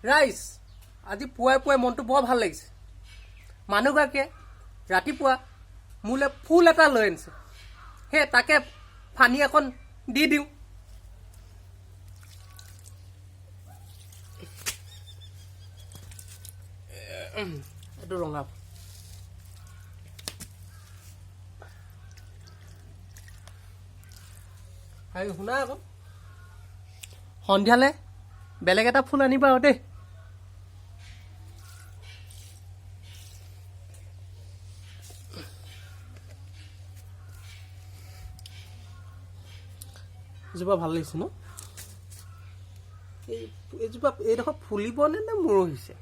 ৰাইজ, আজি পুৱাই পুৱাই মনটো বৰ ভাল লাগিছে। মানুহগৰাকীয়ে ৰাতিপুৱা মোলৈ ফুল এটা লৈ আনিছে, সেই তাকে ফানি এখন দি দিওঁ। এইটো ৰঙা। আৰু শুনা আকৌ, সন্ধিয়ালে বেলেগ এটা ফুল আনিবা আৰু দেই। এজোপা ভাল লাগিছে ন? এই এইজোপা এইডোখৰ ফুলিবনে নে মৰহিছে?